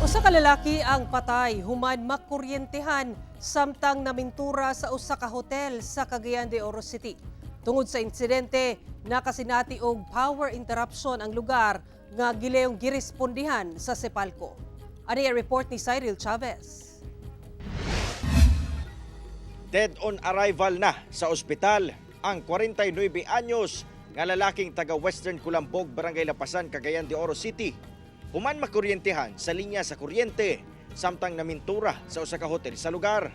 Usa ka lalaki ang patay human makuryentehan samtang namintura sa usa ka hotel sa Cagayan de Oro City. Tungod sa insidente, nakasinati og power interruption ang lugar nga gileyong girespondihan sa Cepalco. Ani ang report ni Cyril Chavez. Dead on arrival na sa ospital ang 49 anyos nga lalaking taga Western Kulambog, Barangay Lapasan, Cagayan de Oro City. Human makuryentehan sa linya sa kuryente samtang namintura sa usa ka hotel sa lugar.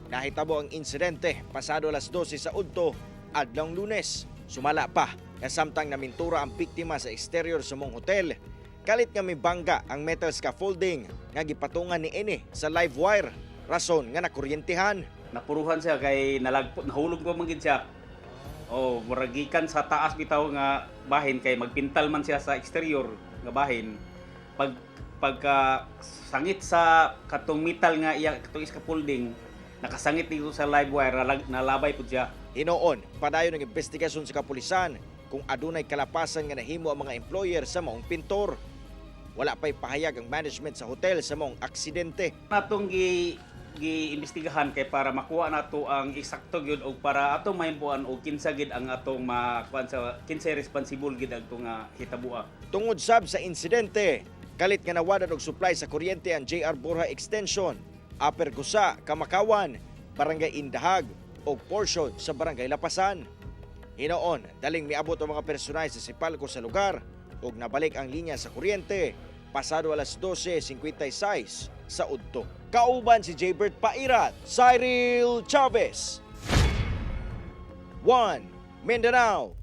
Nahitabo ang insidente pasado alas 12 sa udto adlawng Lunes. Sumala pa nga samtang namintura ang biktima sa exterior sa maong hotel, kalit nga mibangga ang metal scaffolding nga gipatungan ni ini sa live wire, rason nga nakuryentehan. Napuruhan siya kay nalagpot, nahulog pa man gid siya. Oh, murag gikan sa taas bitaw nga bahin kay magpintal man siya sa exterior nga bahin. Pagka sangit sa katong metal nga iya katong scaffolding, nakasangit dito sa live wire, nalabay pud siya. Hinoon, padayon ang investigasyon sa kapulisan kung adunay kalapasan nga nahimo ang mga employer sa maong pintor. Wala pa'y pahayag ang management sa hotel sa maong aksidente. Natong gi giimbestigahan kay para makuha nato ang eksakto gyud og para atong mahimbuan og kinsa gid ang atong makuan sa kinsay responsible gid adto nga hitaboa. Tungod sab sa insidente, kalit nga nawadan og supply sa kuryente ang JR Borja Extension, Upper Gusa, Kamakawan, Barangay Indahag ug portion sa Barangay Lapasan. Hinoon, daling miabot ang mga personay sa Cepalco sa lugar ug nabalik ang linya sa kuryente pasado alas 12:56 sa udto. Kauban si Jaybert Pairat, Cyril Chavez. 1 Mindanao.